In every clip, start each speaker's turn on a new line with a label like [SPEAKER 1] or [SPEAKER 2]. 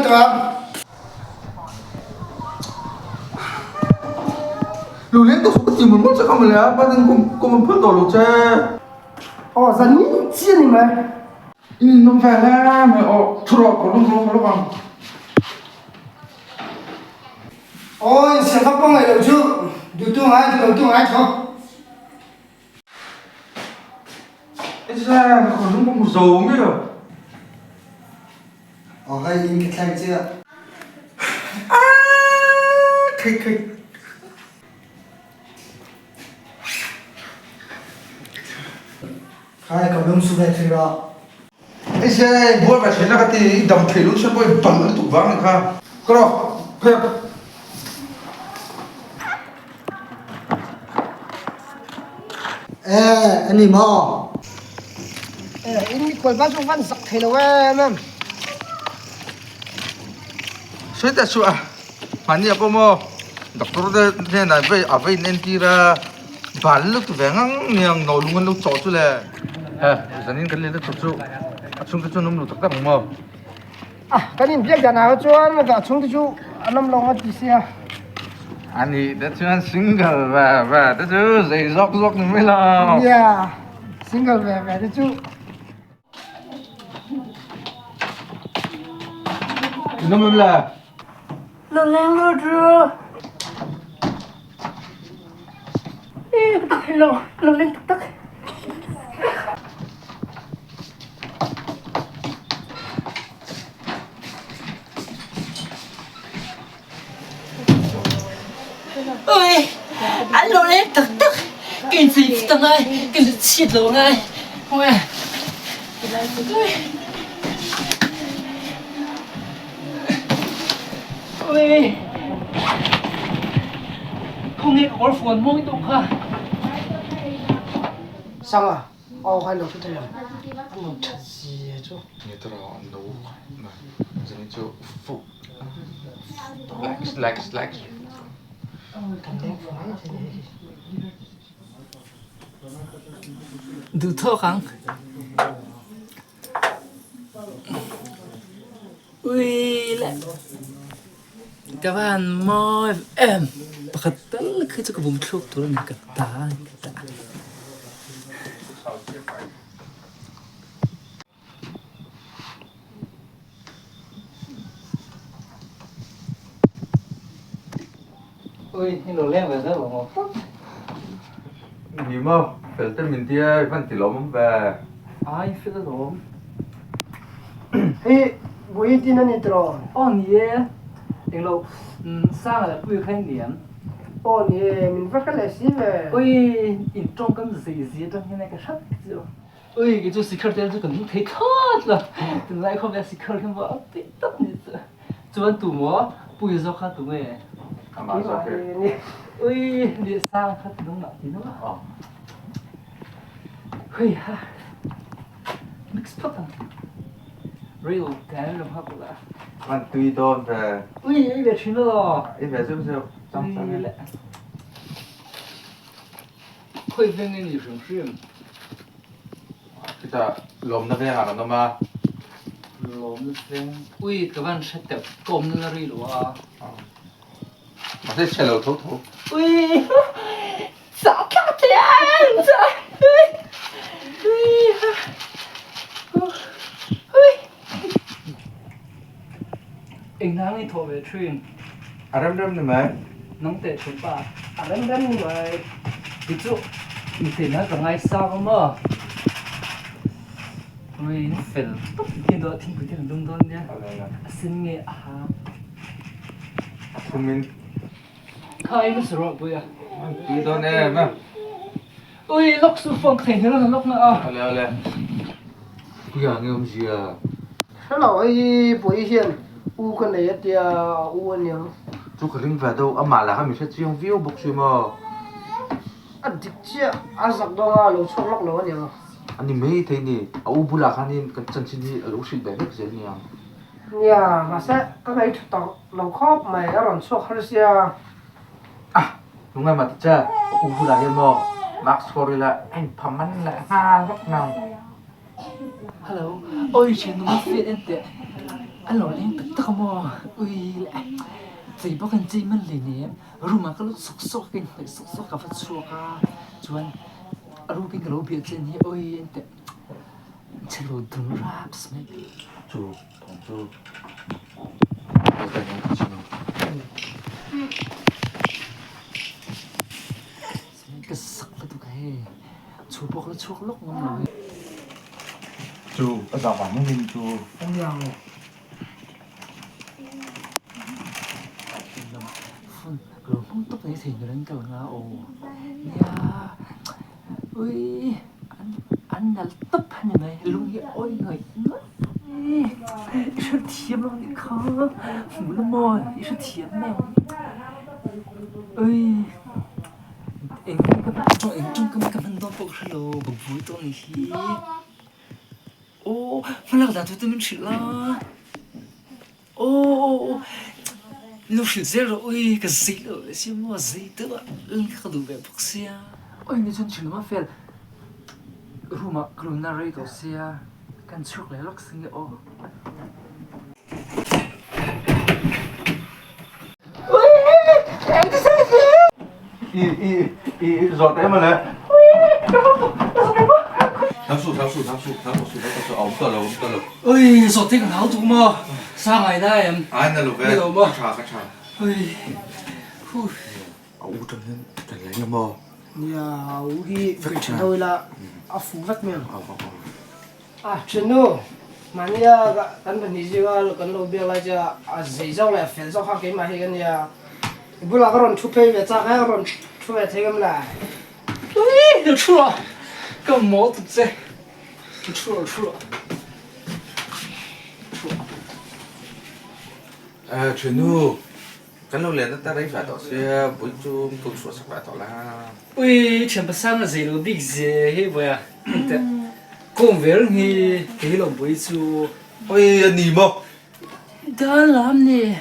[SPEAKER 1] tawh ang.
[SPEAKER 2] Lo leng tawh suh ka ti mawlh mawlh che kha mawle a, batin kum kum an phal tawh lo che.
[SPEAKER 1] Aw zan ni chiah ni mai.
[SPEAKER 2] In in awm ve hle mai aw, thu rawh ka lawm lawm lawk ang.
[SPEAKER 1] Aw in siam vak pawh ngaih loh chu, duhtu ngai duh lotu ngai tho.
[SPEAKER 2] Eza ka lung ka hmu zo mai lo.
[SPEAKER 1] Aw hei in ka thleng chiah.
[SPEAKER 2] Aaa khaih khaih.
[SPEAKER 1] Khai ka lung su ve thei rawh.
[SPEAKER 2] Eza buai ve theihna ka ti i dam thei lo chuan pawh i balh lutuk vang ni kha. Ka rawh phek.
[SPEAKER 1] Eh, ani maw? Eh, in mikhual pa chu van zak thei lo em em.
[SPEAKER 2] Sawi ta chu a, mahni ah pawh maw doctor te hnenah vei a vei in entir a, bal lutuk ve ngang niang nawh lung an lo chawh chu le. Eh, zanin kan leh lutuk chu a chhungte chu an awm lo tak tak ang maw?
[SPEAKER 1] Ah, kan inbiak dan ah chuan a chhungte chu an awm lo ang a ti sia.
[SPEAKER 2] A nih te chuan single ve ve te chu zei zawk zawk ni mai lo.
[SPEAKER 1] Nia, single ve ve te chu.
[SPEAKER 2] In awm em le?
[SPEAKER 3] Lo leng lut ru. Ih, ka thei lo, lo leng tak tak. Ui, an lo leng tak tak. Ka inchei phut a ngai, ka lut chhiat lo a ngai. Ui. Ui. Khawnge ka kawr fuan mawi tawh kha.
[SPEAKER 1] Sanga, aw kha lo thu thei ang, a lo that zia chu.
[SPEAKER 2] Nge tawh rawh, an lo zan chu fuh Relax, relax, relax.
[SPEAKER 3] Duh thawk ang. Ui le. Ka van mawi em. Pakhat tal khi chu ka bum thluk tur a ni ka ta a ni ka ta. Ui, i lo leng ve zel lo maw?
[SPEAKER 2] Ni maw, fel te min tia i van ti lawm ve.
[SPEAKER 3] Ai, fel alawm.
[SPEAKER 1] Hei, Buii tin a ni tiraw?
[SPEAKER 3] Aw ni e, englo Sanga leh Puii kha in ni em?
[SPEAKER 1] Aw ni e, min va hre leh si ve.
[SPEAKER 3] Ui, in tawngkam zei zia atang hian ka hrat chu. Ui kei chu sikhar tel chu kan hmu thei thlawt lo tunlai khawvel sikhar hi maw a tui tak ni chu chuan tu maw pui zawk kha tu nge
[SPEAKER 2] Amah zawk hi
[SPEAKER 3] ui ni sang kha tu nang mah ti no a hui ha mix phawt ang real kan ram ha pula
[SPEAKER 2] Man tui dawn ve
[SPEAKER 3] ui ei ve thin lo
[SPEAKER 2] ei ve zeuh zeuh chang chang e
[SPEAKER 3] Khawi veng nge ni hrim hrim?
[SPEAKER 2] Chutah lawmna vengah kan awm a.
[SPEAKER 3] Lawmna veng? Ui ka van hre teuh, ka awmna la rei lo a.
[SPEAKER 2] Mahse chhe lo tho tho.
[SPEAKER 3] Ui chah tlak thei ang chah ui ui ha ui Eng nang i thawh ve thin?
[SPEAKER 2] A rem rem ni mai.
[SPEAKER 3] Nang teh thin pa.
[SPEAKER 1] A rem rem ni mai.
[SPEAKER 3] Ti chu mite na ka ngaisang a maw? Ui in fel tawp hi dawh thingpui te kan dum dawn nia. A sen nge a ha?
[SPEAKER 2] A thum in.
[SPEAKER 3] Kha in a rawh pui a.
[SPEAKER 2] Tui dawn em a.
[SPEAKER 3] Ui lawk su phone ka theihnghilh a lawk na a.
[SPEAKER 2] Awle awle. Puia nge awmzia?
[SPEAKER 1] Hrelo hei Puii hian u ka nei a tia u a niang.
[SPEAKER 2] Chu ka ring ve deuh amah lah kha min hre chiang viau bawk si maw.
[SPEAKER 1] A dik chiah a zak dawn a lo chhuak lawk lo a niang.
[SPEAKER 2] A ni mai thei ni a u bulah khanin kan chanchin hi a lo hrilh ve vek zel niang.
[SPEAKER 1] Nia mahse ka ngaih tha tawh lo khawp mai a rawn chhuak har sia.
[SPEAKER 2] Ah! Nungai mah ti che, ka u bulah hian maw mask chhuar ila a inpha man leh nghal vek nang.
[SPEAKER 3] Hello, oi thian nunga fiat en teh. An lo leng tak tak a maw? Ui le chei bawk in chei man hlei nem. Room ah ka lut sawk sawk a, ka inhnawih sawk sawk a, ka va chhuak a, chuan a rukin ka lo biah che ni ui an ti chhe lo dun raps mai.
[SPEAKER 2] Chu thawng chu ka hmu ta chin a.
[SPEAKER 3] Ka sak lutuk a hei, chu pawh ka la chhuak lawk ngam lo hei.
[SPEAKER 2] Chu a zah vang in chu.
[SPEAKER 3] Phone ka lo hmang tawp mai thei ber an kal nga aw nia ui an nalh tawp a ni mai lung hi a awi ngawih ngawih i hrethiam lo nih kha hmuh la maw i hrethiam mai ang ui eng eng tawngkam ka hman dawn pawh ka hrelo ka buai tawh a nih hi. Aw hmalak dan chu te min hrilh a aw aw aw nu hrilh zel rawh ui ka zei lo leh sia maw zei deuh a leng kha ka duh ve bawk sia. Oi ni chuan thinlung a fel room ah ka lo na rei tawh sia kan chhuak leh lawk si nge aw.
[SPEAKER 2] I i i zawh teh mawle. Thang su thang su thang su thang su thang su a awm tawh lo awm tawh lo.
[SPEAKER 3] Ui zawh teh ka hlau tuk maw sang ai na em.
[SPEAKER 2] Ai na lo ve ka tha ka tha.
[SPEAKER 3] Ui hu.
[SPEAKER 2] A u tang hian kan leng la maw.
[SPEAKER 1] Nia a u hi vei tha deuh ila a fu vek mai ang. A thiannu, mahnia kan pahnih zinga kan lo biak lai chu a zei zawk leh a fel zawk kha keimah hi ka nia. I bulah ka rawn thu phei ve chak e, ka rawn thu ve thei ngam la.
[SPEAKER 3] Ui, lo thu rawh, ka mawl tuk che. Lo thu rawh, lo thu rawh. Thu rawh.
[SPEAKER 2] A thiannu, Kan lo len ata rei fah tawh sia, pui chu min chhuah sak lah tawh la.
[SPEAKER 3] Ui, thian pasang a zei lo bik ze hi vawi a, teh kawng ve reng hi kei hi lo pui chu.
[SPEAKER 2] Ui, a ni maw?
[SPEAKER 3] Dan lam ni.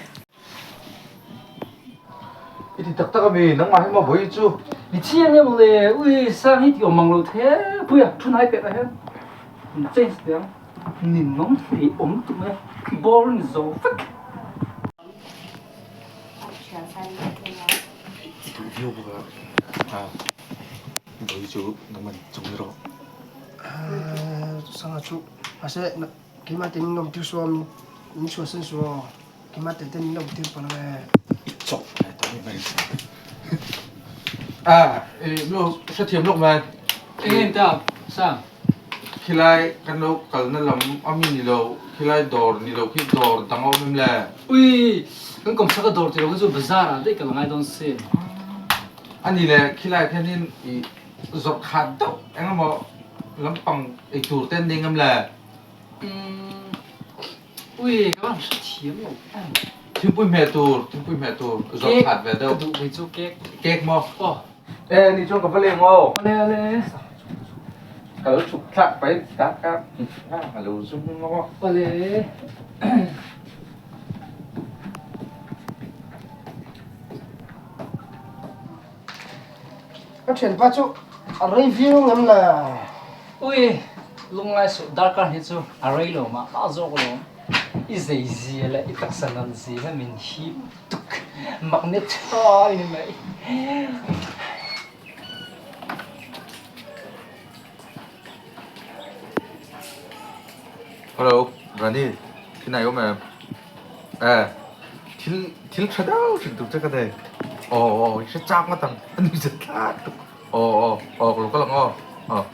[SPEAKER 2] I ti tak tak a mi, nangmah hi maw pui chu?
[SPEAKER 3] Ni chiang em le, ui, sang hi ti awm mang lo the pui a, thu hnai pek ah hian change teh ang, ninawm thei awm tum e, boring zo vek.
[SPEAKER 2] I duh viau bawk a, bawi chu nangman chung ni rawh.
[SPEAKER 1] Sanga chu mahse keimah te min awm tir suam min chhuahsan suh aw keimah te te min awm tir pawh lo e.
[SPEAKER 2] I chawp ve tawh mai mai. A i lo hrethiam lawk mai.
[SPEAKER 3] Eng em ta Sang?
[SPEAKER 2] Khilai kan lo kalna lam a mi ni lo, khilai dawr ni lo khi dawr dang a awm em le?
[SPEAKER 3] Ui, kan kawmchhak a dawr ti lo kha chu bazar ah daih ka la ngai dawn sin.
[SPEAKER 2] A ni le, khilai khianin i zawrh khat deuh eng emaw lampang ei tur te an nei ngam le?
[SPEAKER 3] Umm, ui, ka van hrethiam lo em.
[SPEAKER 2] Thingpui hmeh tur, thingpui hmeh tur zawrh khat ve deuh.
[SPEAKER 3] Cake ka duh ve chu cake.
[SPEAKER 2] Cake maw?
[SPEAKER 3] Aw.
[SPEAKER 2] E ni chuan ka va leng aw.
[SPEAKER 3] Awle awle.
[SPEAKER 2] Ka lo chhuk thlak pai tak a a lo zum ngawt.
[SPEAKER 3] Awle.
[SPEAKER 1] Ka thianpa chu a rei viau ngam la.
[SPEAKER 3] Ui, lunglai suh darkar hi chu a rei lo mah mah zawk alawm. I zei zia leh i taksa nalh zia hian min hip tuk magnet tha i ni mai.
[SPEAKER 2] Hello, Rani, thil nai awm em? Eh, thil thil tha deuh hrilh tur che ka nei. Aw aw, i hre chak ngawt ang, a nui zet thlak tuk. Aw aw, aw ka lo kal ang aw, aw.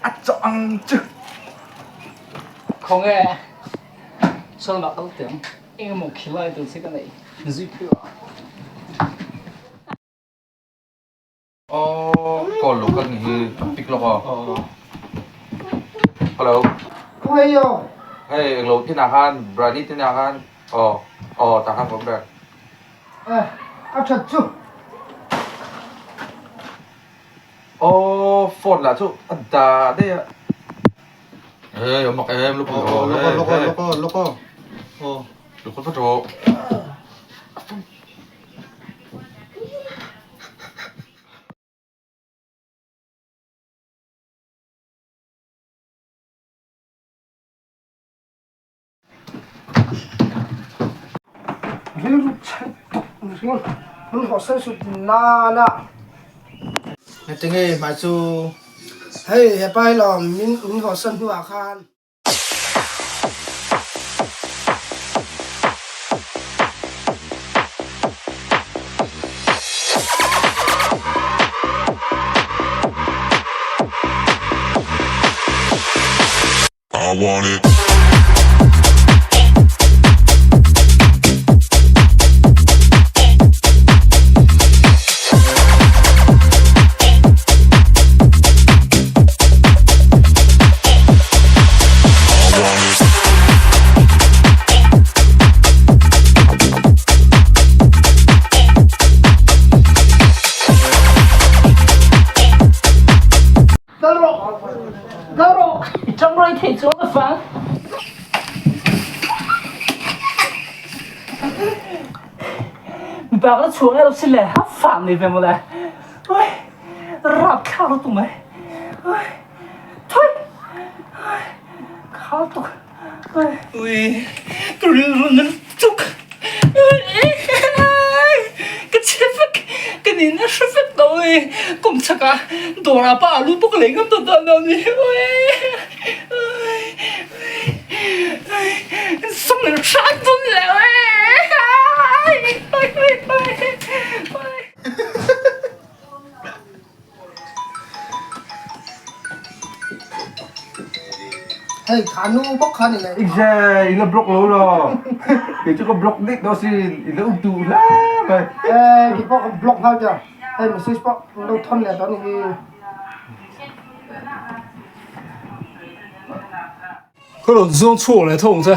[SPEAKER 2] A chawh ang chu.
[SPEAKER 3] Khawnge sawn ah kal teh ang eng emaw khilai tur che ka nei zui phei ah.
[SPEAKER 2] Aw call lo kal ni hi ka pick lawk aw. Hello.
[SPEAKER 1] Khawnge i aw.
[SPEAKER 2] Hei englo tinah khan Brani tinah khan aw aw tah khan ka awm ber.
[SPEAKER 1] Eh a that chu.
[SPEAKER 2] Aw phone lah chu a dah daih a. Hey awm mak em luk
[SPEAKER 4] Aw lawk aw lawk aw lawk aw lawk aw.
[SPEAKER 2] Aw luk aw vat rawh.
[SPEAKER 1] Mihring min hawhsan sut nana.
[SPEAKER 2] Engtinge hmai chu?
[SPEAKER 1] Hei hepa hi lawm min min hawhsan hnuah khan.
[SPEAKER 5] I want it.
[SPEAKER 3] Kal rawh! Kal rawh! I ṭang rai thei chuang a fang. Mipa ka la chhuak ngai lo si le, a fang nei ve mawle. Ui, rapthlak lutuk mai. Ui, thui! Ui, khal tuk. Ui, ka rilru na lutuk. Ka chhe vek, ka nin a hre vek tawh ui. Kum chhakah dawrah pawh alu pawh ka lei ngam tawh dawn lo ni. Ui, ui, ui, sum leh hran dawn ni le. Ui, ui, ui, ui, ui.
[SPEAKER 1] Hei kha nu bawk kha ni le.
[SPEAKER 2] Ixe i la block lo lo. Kei chu ka block daih tawh sin i la up duh hle mai.
[SPEAKER 1] E kei pawh ka block nghal tia. Hei message pawh min lo thawn leh tawh a ni hi.
[SPEAKER 3] Ka rawn zawng chhuak leh tho ang che.